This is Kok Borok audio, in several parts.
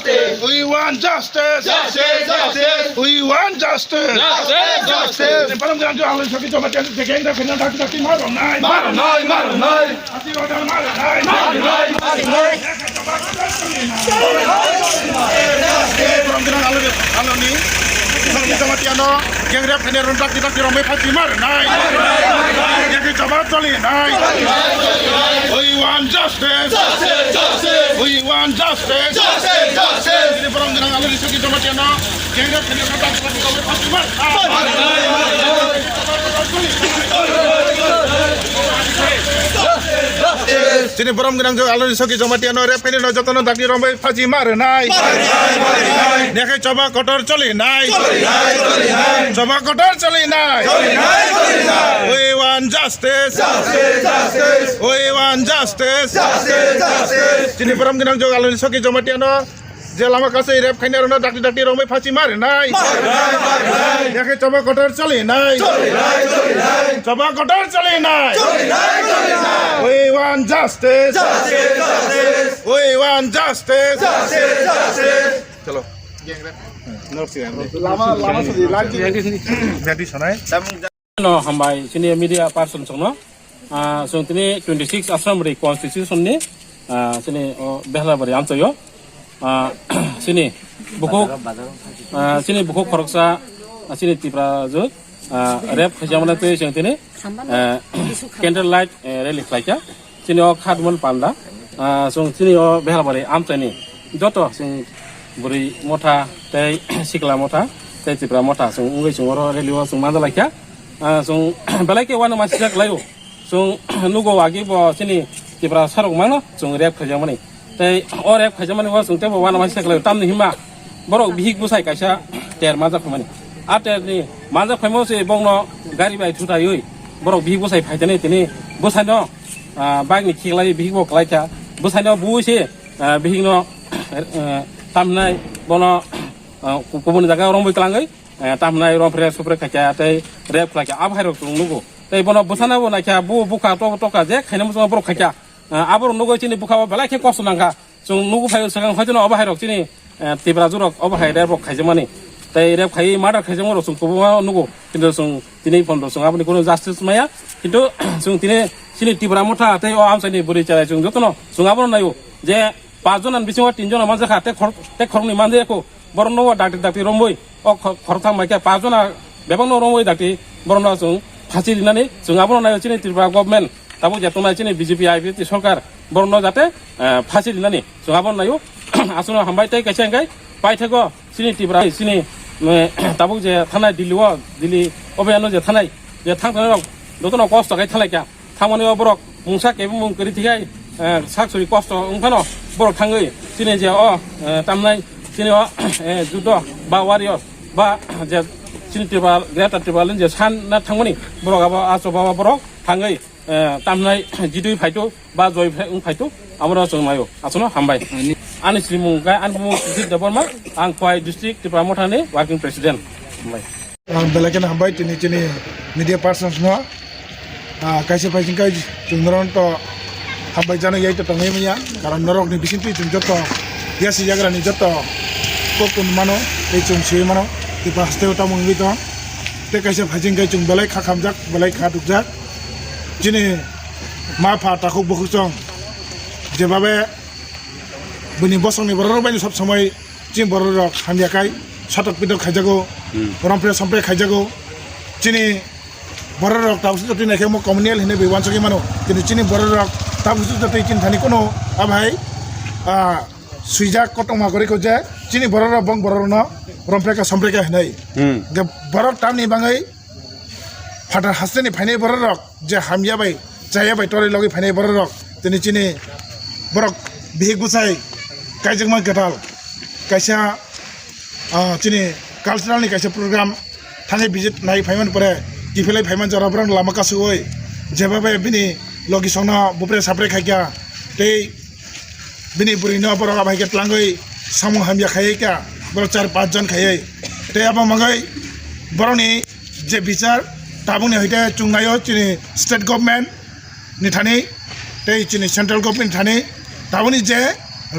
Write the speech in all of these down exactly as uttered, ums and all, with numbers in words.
We want justice. Justice, justice. We want justice. Justice, justice. Bwrwng jora jora alwi saki joma tiya, the gang rok khaina dakti dakti ma rwnai. Ma rwnai, ma rwnai. Ati order ma rwnai. Ma rwnai, ma rwnai. Bwrwng jora alwi, alwi saki joma tiya no gang rok khaina rwnai dakti dakti rok mai phachi ma rwnai. Yakhe jawab choli nai. We want justice. Justice, justice. We want justice. Justice, justice. Ini bwrwng jora alwi saki joma tiya no. Chini borom gwnang jok aloni soki joma tiya no rep khaini no jotono dakti rombai phaji ma rwnai. Nekhe choba kotor choli nai. Choba kotor choli nai. We want justice. We want justice. Chini borom gwnang jok aloni soki joma tiya no je lama kasai rep khaina rwna dakti dakti rombai phachi ma rwnai. Yakhe choba kotor choli nai. Choba kotor choli nai. We want justice. We want justice. Chalo. Lama, lama sadi, lama sadi. Jadi sonai. No, hambai, sini media person songno. Ah, song tini twenty six Ashramri constitution ni, ah, sini o Behlabari amchayo. Ah, sini bukhuk, ah, sini bukhuk khoroksa, ah, sini Tipra jut, ah, rep khaijamana tei song tini, ah, candle light, eh, rally khlaikha. Chini o khadmon panda, ah, chwng chini o Behlabari amchaini joto chwng bwrwi motha tei sikla motha tei Tipra motha chwng wngwi chwng oro rally o chwng manjalaikha. Ah, chwng belai khe uanama sijak laio. Chwng nugo agi bo chini Tipra sarok mano chwng rep khaijakmani. Tei o rep khaijakmani o chwng teibo uanama sijak laio. Tamni hima borok bihik bwsai kaisa ter manjak phaimani. A ter ni manjak phaimo se bongno gari bai thutaiwi borok bihik bwsai phaitani tini bwsaino ah, bike ni khiklai bihik bo kwlai kha. Bwsai no bui se, ah, bihik no, ah, tamnai bono, ah, ku-, kubun jaga romwi kwlangwi, ah, tamnai rompre supre khaikha tei rep khlaikha. Abo hai rok chwng nugo. Tei bono bwsana bo naikha, bu bukha to, toka je khaina muchungo borok khaikha. Ah, abo rok nugwi chini bukha o belai khe kosto nangkha. Chwng nugo phai swkang hoi jeno obo hai rok chini, eh, Tipra jurok obo hai rep rok khaijakmani. Tei rep khai murder khaijakma rok chwng kubuma nugo. Kintu chwng tini phono chwng aboni kuno justice maya. Kintu chwng tini chini Tipra motha tei o amchaini bwrwi chwrai chwng jotono chwng abono naio je paanch jona ni bisingo tin jona manjakha tei khor-, tei khoroknwi manjakha. Borok no dakti dakti romwi o kho-, khoroktham bai khe paanch jona bebak no romwi dakti borok no chwng phasi rinani chwng abono naio chini Tripura government. Tabuk je tongnai chini B J P I P F T sorkar borokno jate, eh, phasi rinani chwng abono naio. Aswkno hambai tei kaisa hwnkhe paithakgo chini Tripura chini, eh, tabuk je thanai Delhi o, Delhi obo ano je thanai je thang thanai rok jotono kosto khe thanglai kha. Thangmani o borok mungsa kebengmung kwrwi thwikhai, eh, sak suri kosto wngphano borok thangwi chini je o, eh, tamnai chini o, eh, judo ba warrior ba je chini Tripura, Greater Tipraland je sanna thangmani borok abo achoba borok thangwi eh, tamnai jitwi phaitu ba joi phai-, wng phaitu, abono chwng naio. Aswkno hambai. Ani srimung khe, ani bumung Sudhir Debbarma, ang Khowai District Tipra Mothani Working President. Hambai. Ang belai kheno hambai tini chini media persons no. Ah, kaisa phai singkhe chwng norok to hambai jano yai to tongwi manya. Karon norok ni bisingtwi chwng joto yasi yagra ni joto kok tong mano, tei chwng swi mano, tei haste o tamo wngwi tong. Tei kaisa phai singkhe chwng belai kha khamjak, belai kha dukjak. Chini ma pha takhuk bukhuk chwng jebabe bini bosongni borok rok bai sob somoi chini borok rok hamya kai satok pitok khaijago, hmm, rompre sompre khaijago. Chini borok rok tabuk sujati naikhe mo communal hinwi bai wansugwi mano. Kintu chini borok rok tabuk sujati chini thani kuno abai, ah, swijak kotongma gori ko je chini borok rok bong borok rokno rompre ka sompre ka hinwi. Hmm. Hingke borok tamni bangwi phatar hasteni phainai borok rok je hamya bai chaya bai toroi logwi phainai borok rok tini chini borok bihik bwsai kaijakma kwtal kaisa, ah, chini cultural ni kaisa program thangwi visit nai phaimani pore kiphilai phaimani jora borok lama kasugwi jeba bai bini logi songno bupre sapre khaikha tei bini bwrwino borok abai khe tlangwi samung hamya khaiwi kha borok char panch jon khaiwi tei abo mangwi borokni je bichar tabukni hoite chwngnaio chini state government ni thani tei chini central government ni thani tabukni je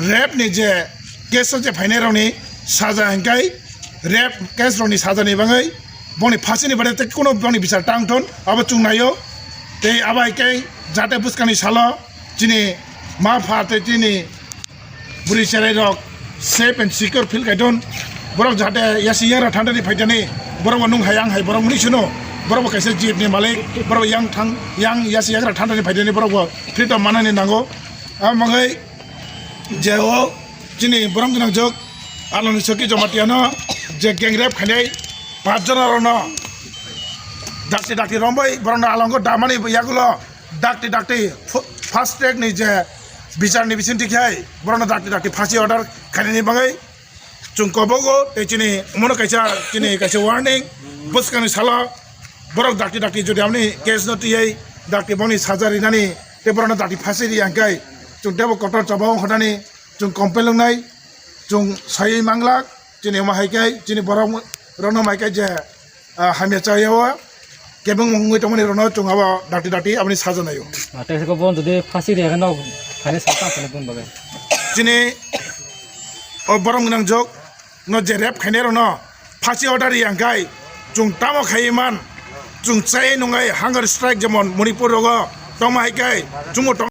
rape ni je case o je phainai rokni saja hingkai rape case rokni sajani bagwi boni phasini bade tei kuno boni bichar tang thon abo chwng naio. Tei abo hai khe jate bwskangni salo chini ma pha tei chini bwrwi cherai rok safe and secure feel khai thon. Borok jate yasi yangra thandani phaitani borok bo nung hai ang hai borok muni sino borok bo kaisa jeep ni malik borok yang thang yang yasi yangra thandani phaitani borok bo freedom manani nango. Abo bagwi je o chini borom gwnang jok aloni soki Jamatia no je gang rape khainai paanch jona rok no dakti dakti rombai borok no alongo damani yagulo dakti dakti fu-, fast track ni je bichar ni bising tikhe borok no dakti dakti phasi order khainani bagwi chwng kobogo tei chini omono kaisa chini kaisa warning bwskangni salo borok dakti dakti jodi amni case no tiyai dakti boni saja rinani tei borok no dakti phasi ri hingkai chwng tebo kotor chobao hwnani chwng complain wngnai chwng saiwi manglak chini omo hai khe chini borok rokno mai khe je ah, hamya chaya o kebeng wngwi tongmani rokno chwng abo dakti dakti aboni saja naio. Ah, tei saka bo jodi phasi riya khe no phainai sal tang phano bun bagwi. Chini o borom gwnang jok no je rape khainai rokno phasi order riya hingkai chwng tamo khaiwi man chwng chai nungai hunger strike jemon Manipur rogo tongma hai khe chwngbo tong